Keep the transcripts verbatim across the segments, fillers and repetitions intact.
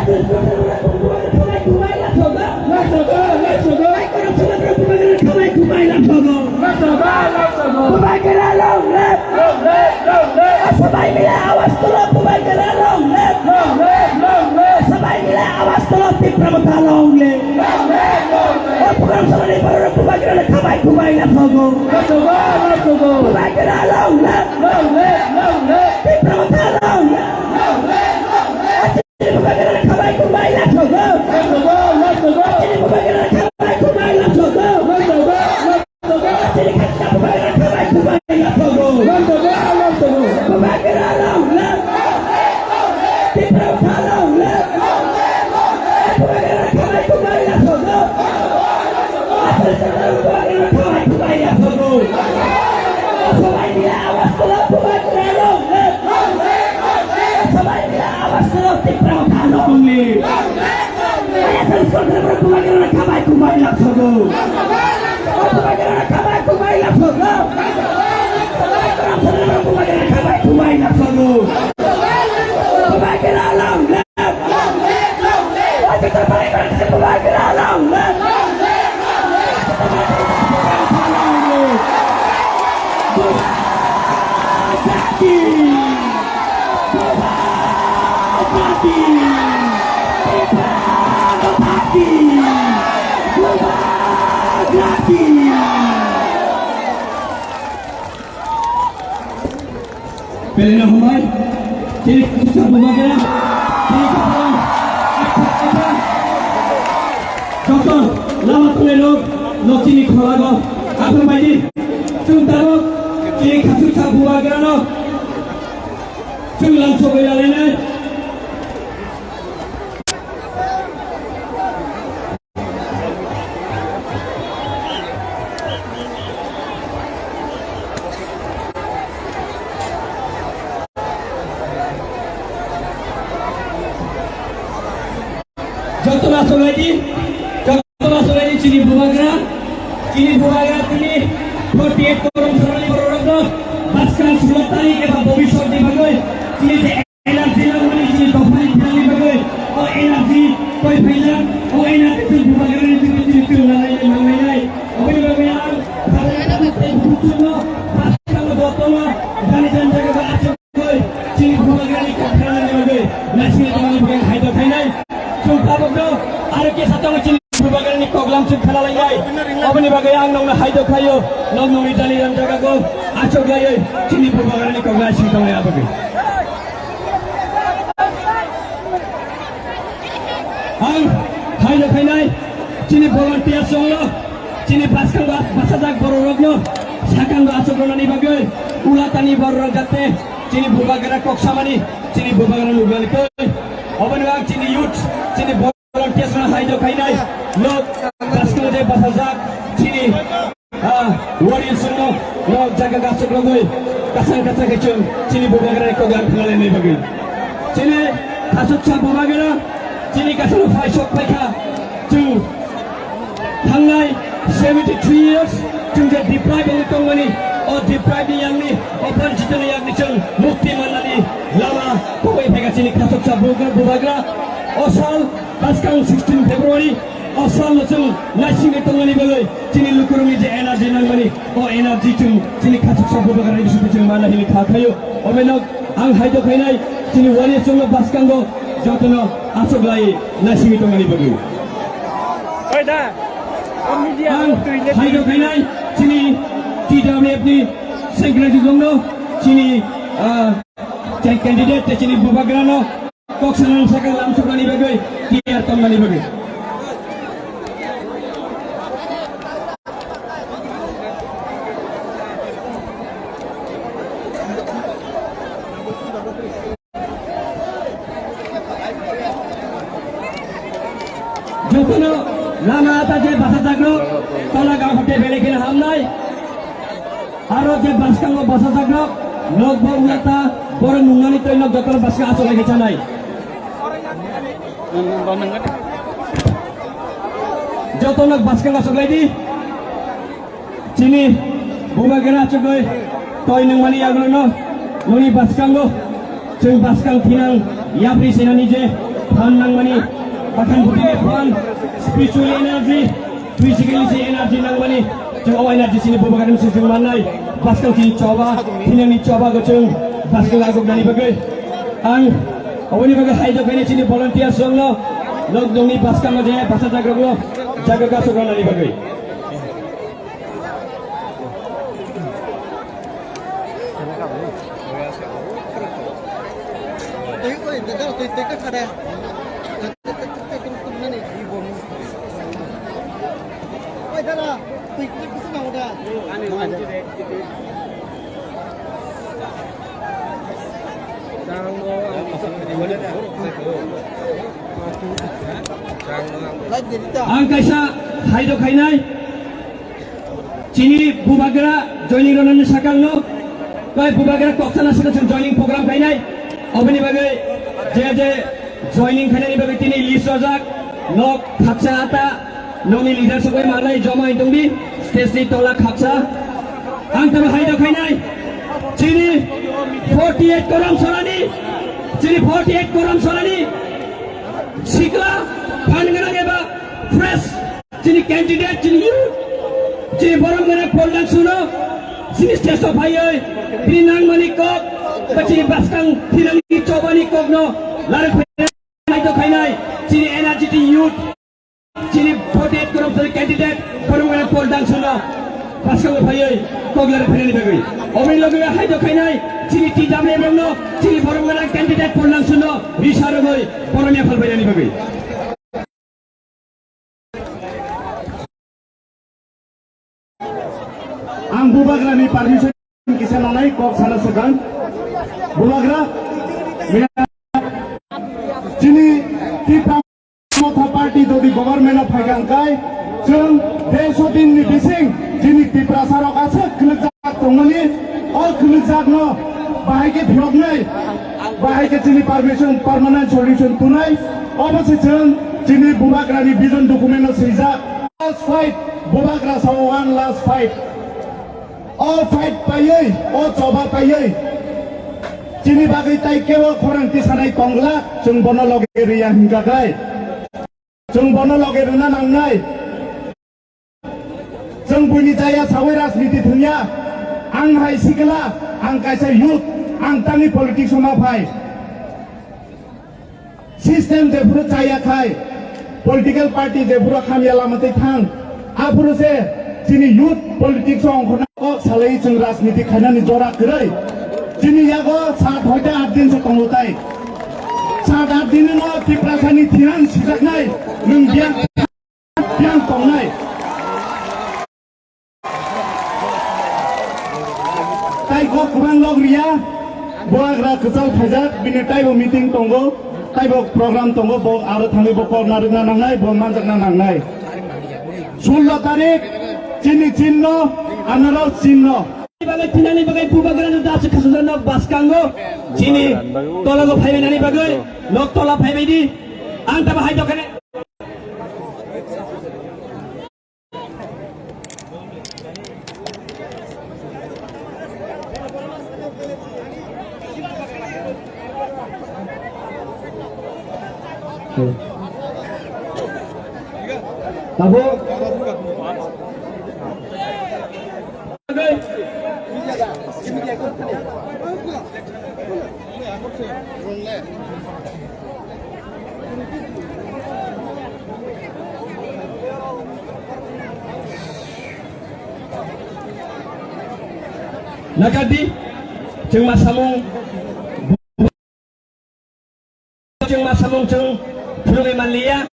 Bubagra long live! Long live! Long live! Sabai mile awaz tulo, Bubagra long live! Long live! Long live! Sabai mile awaz tulo, Tipra Motha long live! Long live! Long live! O program salani borok Bubagra le khabai khubai la thogo. Long live! Long live! Bubagra long live! Long live! Long live! Tipra Motha long live! Long live! Long live! Bubagra khabai khubai la thogo. Long live! Long live! Bubagra khabai khubai la thogo. Long live! Long live! Belai no hambai. Chini khasuksa Bubagra, chini khasuksa, acha, acha. Doctor, lama tole rok, no chini kholago, aphang baidi. Chwng tabok, chini khasuksa Bubagra no, chwng lamsogwi lalainai. Joto no aswk lai di, joto no aswk lai di chini Bubagra, chini Bubagra tini forty eight korom salani borok rok no bwskang sulatani eba bobiswt ni bagwi chini je energy nangmani chini dophani thani bagwi, o energy koi phaijak, o energy chwng Bubagrani chwng chwng chwng nanai nai mangnai nai. Oboni bagwi ang bwskang no joto no jani jani jaga o achuk. Chini Bubagrani kok khnanani bagwi naisingni tongmani bagwi hai do khainai. Chwng tabukno aro kisa tongo chini Bubagrani kok lamsong khna lainai. Oboni bagwi ang nokno hai do khaio, nok nokni jani jani jagao achuk laiwi chini Bubagrani kok naising tongnai abagwi. Ang hai do khainai chini volunteer songno, chini bwskango bachajak bororokno sakango achuk rwnani bagwi ulatani bororok jate chini Bubagra kok samani, chini Bubagra nuknani twi. Oboni ang chini youth, chini volunteers no hai do khainai, nok bwskango je bachajak chini Ah, warriors no, no jaga gasuk rogwi, kasang kasang khe chwng chini Bubagra ni kok lamsong khna lainai bagwi. Chini khasuksa Bubagra, chini kasano phai sok phai kha, chwng thangnai seventy three years, chwng je deprive wngwi tongmani, o deprive ni yakni, o vanchit ni yakni chwng mukti mannani lama kubui phai kha chini khasuksa Bubagra, Bubagra. O sal bwskang sixteen February, o salno chwng naisingwi tongmani bagwi chini lukurokni je energy nangmani, o energy chwng chini khasuksa Bubagrani bisingtwi chwng manna hwnwi kha khaio. Obono ang hai do khainai chini warriors rokno bwskango jotono achuk lai naisingwi tongmani bagwi. Oi da, o media ang rok twi le hai do khainai chini T W F ni secretary rokno chini, ah, candidate tei chini Bubagrano kok sanani sakha lamsoknani bagwi tiyar tongmani bagwi. Jotono lama ata je bachajak rok tola gam hote belai kheno hamnai. Aro je bwskango bwsajak rok, nok bo wngya ta, borok nungnani twi nok jotono bwskang achuk lai khe chanai. Joto nok bwskang achuk lai di. Chini Bubagra achugwi twi nungmani yagulono noni bwskango chwng bwskang thinang yapri sinani je Phan nangmani, bakhan butini phan, spiritual energy, physically se energy nangmani, chwng o energy chini bubagrani se chwng mannai, bwskang chini choba, thinani choba go chwng bwskang aguknani bagwi. Ang oboni bagwi hai dokhani chini volunteers rokno, nok nokni bwskango je bwsajak rokno jaga gasuk rwnani bagwi. Ang kaisa hai dokhainai. Chini bubagra joining rwnani sakangno, tei bubagra koksana sakang chwng joining program khainai. Oboni bagwi je je joining khainani bagwi tini list rojak, nok khaksa ata, nokni leader sokbai manai joma wng tongdi, stage ni tola khaksa. Ang tamo hai dokhainai, chini forty eight korom sorani, chini forty eight korom sorani, sikla, phan gwnang eba fresh. Chini candidate, chini youth, chini borom gwnang Paul Dangshuno, chini stage o phaiwi, bini nangmani kok, ba chini bwskang thinani chobani kokno, larwi phai to khainai, chini energetic youth, chini voted korom sari candidate, borom gwnang Paul Dangshuno, bwskango phaiwi, kok larwi phainani bagwi. Oboni loge hai to khainai, chini T W M no, chini borom gwnang candidate Paul Dangshuno, risa rogwi, borom ya phal phainani bagwi. Ang bubagrani permission kisa nanai kok sana segan. Bubagra, chini Tipra Motha Party jodi government o phaikha hwnkhe, chwng dersho din ni bising chini Tiprasa rok aswk khwlwkjak tongmani, o khwlwkjakno bahai khe phiyoknai, bahai khe chini permission, permanent solution tunai, obo se chwng chini bubagrani vision document o swijak. Last fight, bubagra sao one last fight. O fight paiwi, o choba paiwi. Chini bagwi tai kebo khorang tisanai tongla, chwng bono loge rwya hinkha khai. Chwng bono loge rwna nangnai. Chwng buini jaya sawi rajniti thwngya. Ang hai sikla, ang kaisa youth, ang tangwi politics o ma phai. System jephuru chaya khai, political party jephuru hamya lama twi thang, aphuru se chini youth politics o ongkhorna kok salai chwng rajniti khainani jora kwrwi. Chini yago sat hoite aat din se tongo tai. Sat aat din no Tiprasani thiran sijaknai nwng biyang. Yang tongnai. Tai kok kwbang log riya, bubagra kwchal phaijak, bini taibo meeting tongo, taibo program tongo, bo aro thangwi bo kok narwkna nangnai, bo manjakna nangnai. Sullo tarik, chini chinno, anaros chinno. Bagwi thinani bagwi bubagrano dasu khasujakno bwskango, chini tolago phaibainani bagwi, nok tola phaibaidi, ang tamo hai dokhani. Tabuk. Nakadi, chwng ma samung, chwng ma samung chwng phunugwi manliya.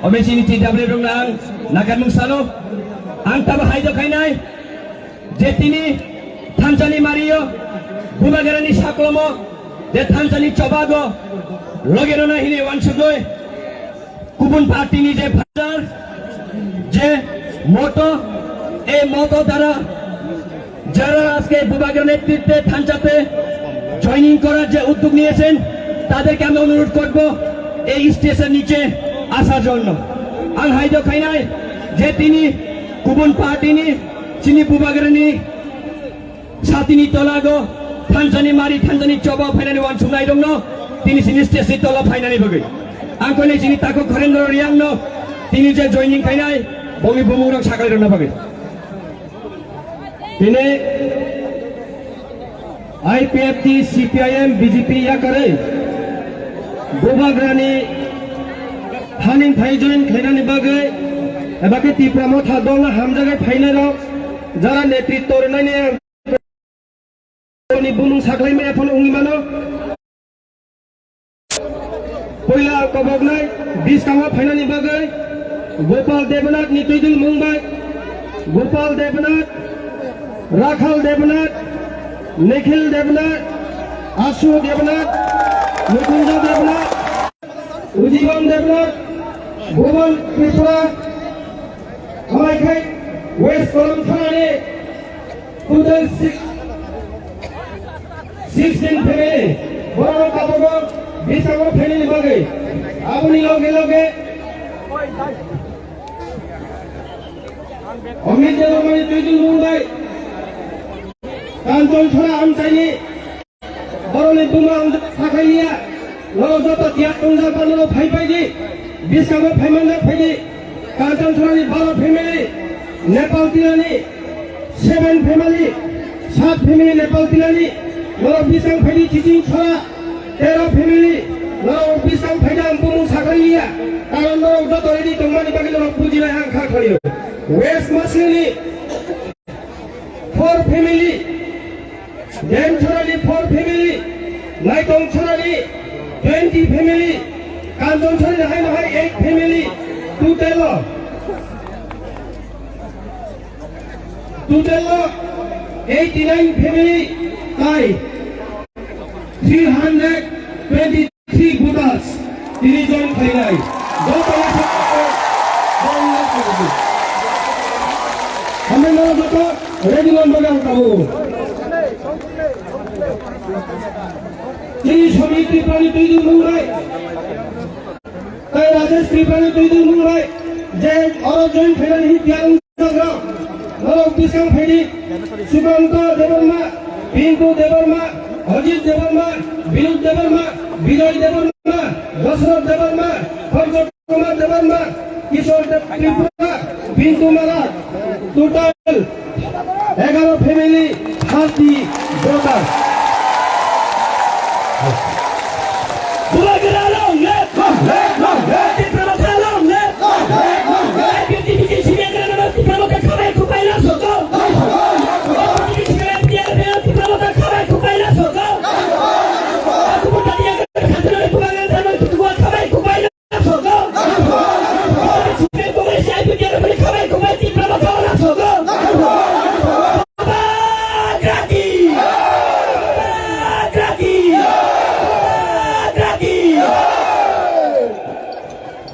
Obe chini T W rok nang nakarmung salo. Ang tabo hai do khainai je tini thansani mario bubagrani saklomo je thansani chobago loge rona hini wansugoi kubun party ni je phajar je moto e moto dara যারা আজকে বুবাগ্রার নেতৃত্বে থানচাতে জয়েনিং করার যে উদ্যোগ নিয়েছেন, তাদেরকে আমি অনুরোধ করব এই স্টেজের নিচে আসার জন্য। আং হাইদো খাইনাই যে তিনি কুবুন পার্টিনি চিনি বুবাগ্রানি সাতিনি তলাগো থানচানি মারি থানচানি চবা ফাইনানি ওয়ান সুনাই দংনো। tini sini stage ni tola phainani bagwi. Ang koi chini takhuk Kharendra Reang no tini je joining khainai bongni bumung rok saklai rwna bagwi. Tini I P F T, C P I M, B J P yakarwi Bubagrani thaning thai join khainani bagwi eba khe Tipra Motha dolno hamjagwi phainai rok jara netritto rwnani ang ni bumung saklai maya phano wngwi mano. Puila koboknai bwskango phainani bagwi Gopal Debnath ni twidul mung bai Gopal Debnath, Rakhal Debnath, Nikhil Debnath, Ashu Debnath, Mukunjo Debnath, Ujibon Debnath, Bhuban Tripura, Amaikhai West Kolom Thanani total six, sixteen family borok tabukbo bwskango phainani bagwi. Aboni loge loge Amit Debbarmani twidul mung bai Kanchon Sora amchaini borokni buma ang sakhailiya. Norok joto tiyar tongjak ba norok phai phai di. Bwskango phai manjak phai di. Kanchon Sorani baro family, Nepal Tilani seven family, sat family Nepal Tilani, norok bwskang phai di, Chiching Sora tero family, norok bwskang phai di, ang bumung sakhai liya. Karon norok joto ready tongmani bagwi norok bujinai ang kha khlaio. West Masini four family, Dem Chorani four family, Naitong Chorani twenty family, Kanchon Chorani hai no hai eight family, total o, total o eighty nine family, tai three hundred twenty Three voters, tini join khlainai. Joto no hambai no joto ready lon bagwi ang tabuk. Tini Samir Tripurani twidul mung bai, tai Rajesh Tripurani twidul mung bai, je oro join khlainani hi tiyar Norok bwskang phaidi, Sukanta Debbarma, Pintu Debbarma, Ajit Debbarma, Binod Debbarma, Bijoy Debbarma, Dasrath Debbarma, Pancha Kumar Debbarma, Kishore Deb Tripura, Pintu Mara, total egaro family, thirty voters. Bubagra long live! Long live! Long live! Tipra Motha long live! Long live! Long live! I P F T B J P C P I M Tipra Motha khabai khubai la sogo! Long live! Long live! Tipra Motha khabai khubai la sogo! Khabai khubai la sogo! Khabai khubai Tipra Motha la sogo! Bubagra ki! Bubagra ki! Bubagra ki!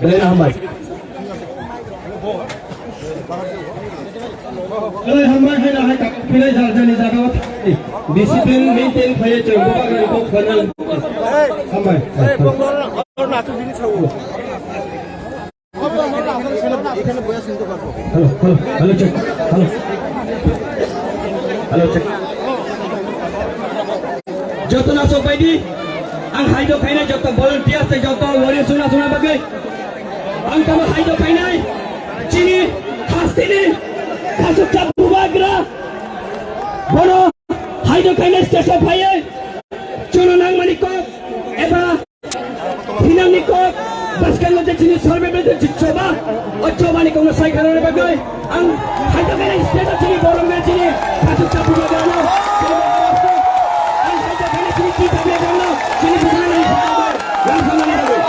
Belai na hambai. Belai hambai hai na hai tak pilai jal jani jaga o thani. Discipline maintain khlaiwi chwng Bubagra ni kok khwna. Hambai. Hello, hello, hello, check. Hello. Hello, check. Joto nasok baidi, ang haido khainai joto volunteer tei joto warrior suna suna bagwi. Ang tamo haido khainai, chini hasteni, khasukcha Bubagra. Bono haido khainai stage o phaiwi, chwngno nangmani kok, eba Thinangni kok, bwskango je chini sorbe bede je choba, o chobani kokno sai kharwi bagwi ang haida khe state o chini borok na chini khachuk chapu bagwi ano. Ang haida khe chini ki bagwi ano, chini bwskango ni sabai, lang samani bagwi.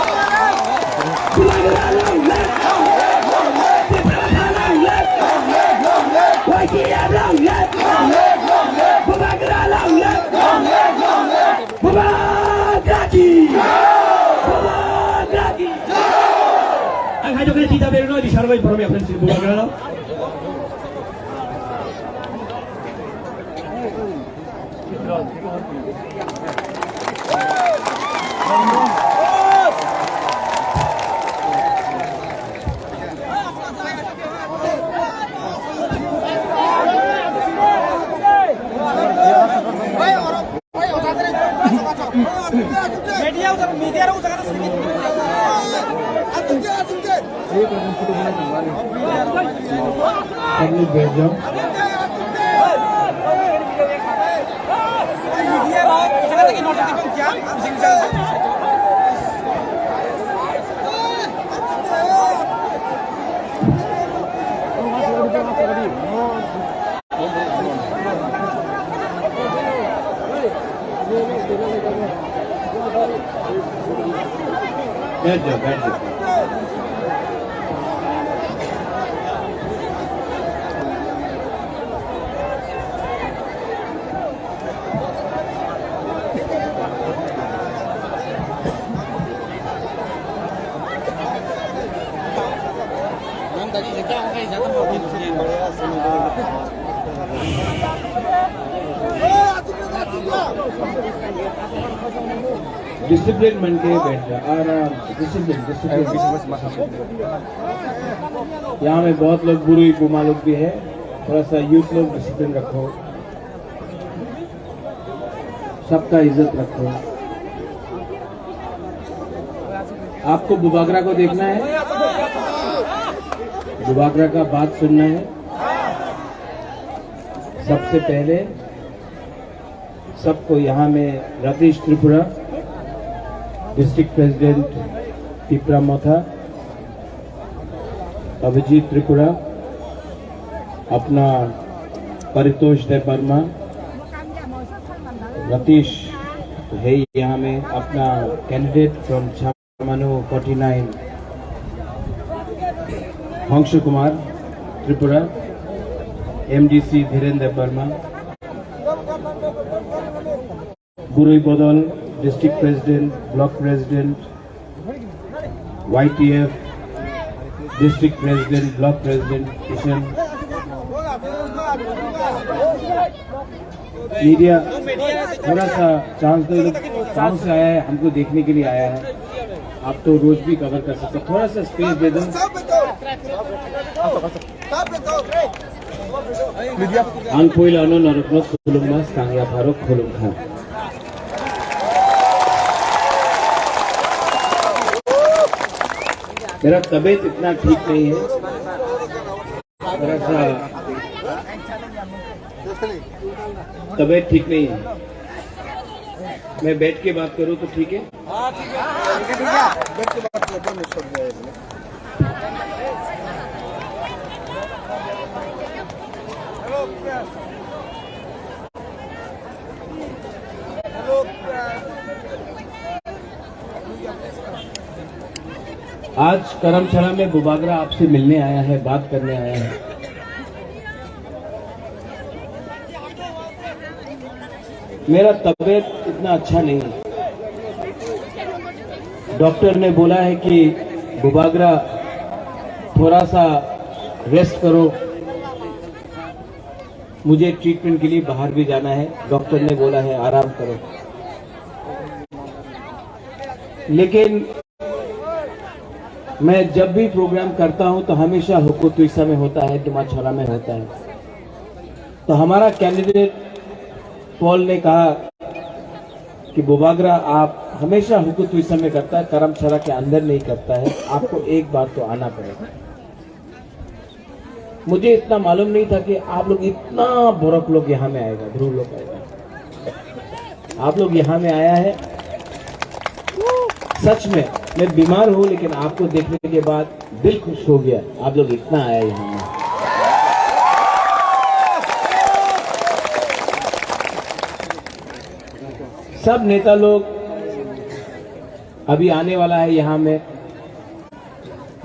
Bubagra long live! Tipra Motha long live! Y T F long live! Bubagra long live! Bubagra ki! Bubagra ki! Ang hai dokhe tita berno di sarbai promi aphre si Bubagra lo. सब लोग बैठ जाओ। बैठ जाओ, बैठ जाओ। डिसिप्लिन बन के बैठ जा, आराम से, डिसिप्लिन, डिसिप्लिन। यहाँ में बहुत लोग बुरुई बुमा लोग भी है, थोड़ा सा यूथ लोग डिसिप्लिन रखो, सबका इज्जत रखो। आपको बुबागरा को देखना है, बुबागरा का बात सुनना है। सबसे पहले सबको यहाँ में रतीश त्रिपुरा, डिस्ट्रिक्ट प्रेसिडेंट तिपरा मोथा, अभिजीत त्रिपुरा, अपना परितोष देव वर्मा, रतीश है यहाँ में, अपना candidate from Manu forty nine, Hongsu Kumar, Tripura, M D C Dhiren Debbarma, Burui Bodol, District President, Block President, Y T F, District President, Block President, Kishan. Media, थोड़ा सा चांस दो, ये लोग गाँव से आया है, हमको देखने के लिए आया है। आप तो रोज भी कवर कर सकते हो, थोड़ा सा स्पेस दे दो। Ang puila no norokno khulumma, skang yapharo khulumkha. मेरा तबीयत इतना ठीक नहीं है। थोड़ा सा तबीयत ठीक नहीं है, मैं बैठ के बात करूँ तो ठीक है? हाँ, ठीक है। ठीक है, ठीक है। बैठ के बात करो, दो मिनट हो गया है। आज करमछड़ा में बुबागरा आपसे मिलने आया है, बात करने आया है। मेरा तबीयत इतना अच्छा नहीं है। डॉक्टर ने बोला है कि बुबागरा, थोड़ा सा रेस्ट करो, मुझे ट्रीटमेंट के लिए बाहर भी जाना है, डॉक्टर ने बोला है आराम करो। लेकिन मैं जब भी प्रोग्राम करता हूं तो हमेशा हुकु तुइसा में होता है, दुमाछोरा में होता है। तो हमारा कैंडिडेट पॉल ने कहा कि बुबागरा, आप हमेशा हुकु तुइसा में करता है, करमछड़ा के अंदर नहीं करता है, आपको एक बार तो आना पड़ेगा। मुझे इतना मालूम नहीं था कि आप लोग इतना बरक लोग यहाँ में आएगा, ध्रुव लोग आएगा। आप लोग यहाँ में आया है, सच में मैं बीमार हूँ, लेकिन आपको देखने के बाद दिल खुश हो गया। आप लोग इतना आया यहाँ में। सब नेता लोग अभी आने वाला है यहाँ में।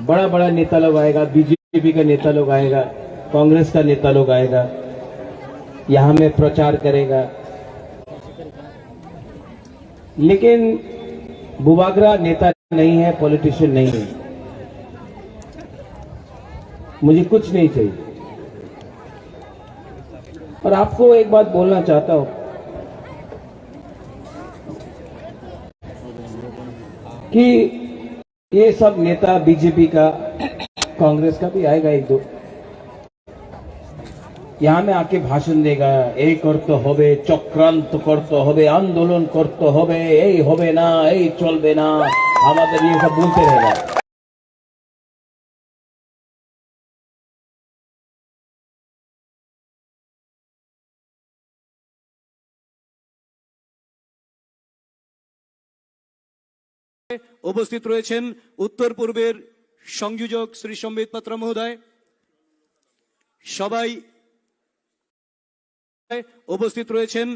बड़ा बड़ा नेता लोग आएगा, बीजेपी का नेता लोग आएगा, कांग्रेस का नेता लोग आएगा, यहाँ में प्रचार करेगा। लेकिन बुबागरा नेता नहीं है, पॉलिटिशियन नहीं है, मुझे कुछ नहीं चाहिए। और आपको एक बात बोलना चाहता हूँ कि ये सब नेता बीजेपी का, कांग्रेस का भी आएगा एक दो। यहाँ में आके भाषण देगा, এই করতে হবে, চক্রান্ত করতে হবে, আন্দোলন করতে হবে, এই হবে না, এই চলবে না, আমাদের ये सब बोलते रहेगा। উপস্থিত রয়েছেন উত্তর পূর্বের সংযোজক শ্রী সম্বিত পাত্র মহোদয়। সবাই উপস্থিত রয়েছেন